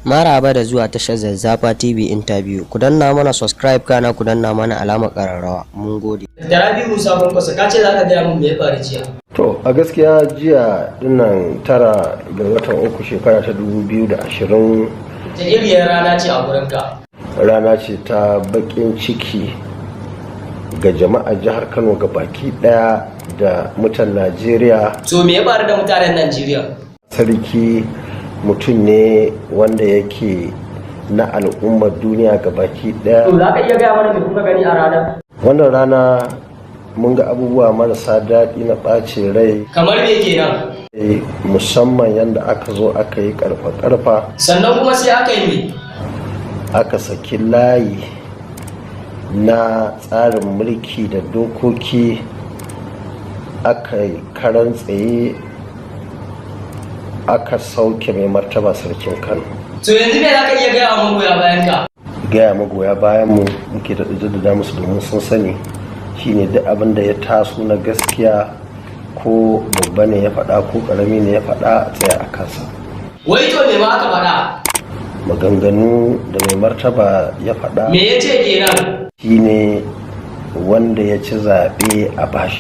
Maraba da zuwa tashar Zazzafa TV Interview. Ku danna mana subscribe, kana ku danna mana alamar ƙararrawa. Mun gode. Da Rabi'u Musa Kwankwaso, ka ce za ka gaya min me ya faru jiya. To, a gaskiya jiya dinnan, 9 ga watan 3, shekara ta 2020, Ta iriyar rana ce a gurinka. Rana ce ta bakin ciki ga jama'ar jihar Kano ga baki daya da mutan Najeriya. To, me ya faru da mutanen Najeriya? Sarki mutum ne wanda yake na al'ummar duniya ga baki daya. To, za ka iya gaya mana me kuka gani a ranar? Wannan rana mun ga abubuwa marasa daɗi na ɓacin rai. Kamar me kenan? Musamman yadda aka zo aka yi karfa-karfa. Sannan kuma sai aka yi me? Aka saki layi na tsarin mulki da dokoki, aka yi karan tsaye, aka sauke mai martaba Sarkin Kano. To, yanzu me za ka iya gaya wa magoya bayan ka? Gaya magoya bayan mu muke da jaddada musu, domin sun sani, shine duk abin da ya taso na gaskiya, ko babba ne ya faɗa ko ƙarami ne ya faɗa, a tsaya a kansa. Wai to, me ma aka faɗa? Maganganu da mai martaba ya faɗa Me ya ce kenan? shine wanda ya ci zaɓe a bashi.